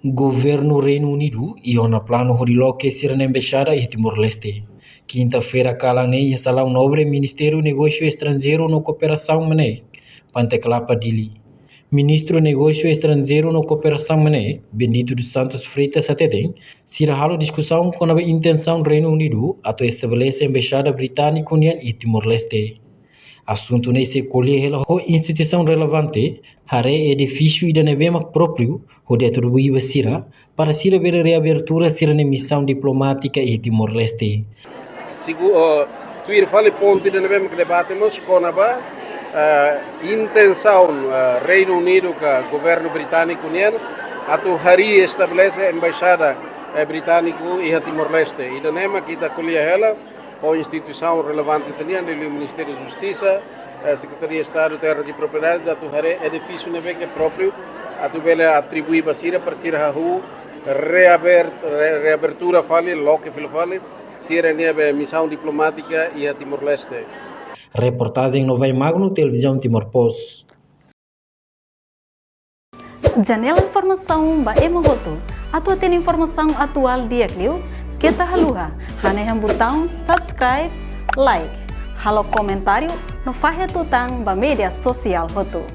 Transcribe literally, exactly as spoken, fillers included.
Governu Reinu Unidu iha ona planu hodi loke sira-nia embaixada iha Timor-Leste. Kinta-feira kalan ne'e iha Salaun Nobre, Ministériu Negósiu Estranjeiru no Kooperasaun MNEK, Pante Kelapa, Dili. Ministru Negósiu Estranjeiru no Kooperasaun MNEK, Bendito dos Santos Freitas, hateten, sira halo diskusaun kona-ba intensaun Reinu Unidu atu estabelese embaixada britániku nian iha Timor-Leste. Asuntu ne'e sei ko'alia hela ho instituisaun relevante, haree edifísiu ida ne'ebé mak própriu hodi atribui ba sira, para sira bele reabertura sira-nia misaun diplomátika iha Timor-Leste. Sigu, oh, tuir fali pontu ida ne'ebé mak debate mós kona-ba, eh, intensaun, eh, Reinu Unidu ka governu britániku nian atu harii estabelese embaixada, eh, britániku iha Timor-Leste. Ida ne'e mak ita ko'alia hela ho instituisaun relevante ita-nian, liuliu Ministériu Justisa, eh, Sekretaria Estadu Terras e Propriedades, atu haree edifísiu ne'ebé ke própriu, atu bele atribui ba sira, para sira hahú reaber-, re-, reabertura fali, loke fila fali sira-nia be misaun diplomátika iha Timor-Leste. Reportajen Novai Magno, Televizaun Timor Post. Janela informasaun ba ema hotu. Atu hatene informasaun atuál di'ak liu, keta haluha hanehan butaun subscribe, like, halo komentáriu no fahe tutan ba média sosiál hotu.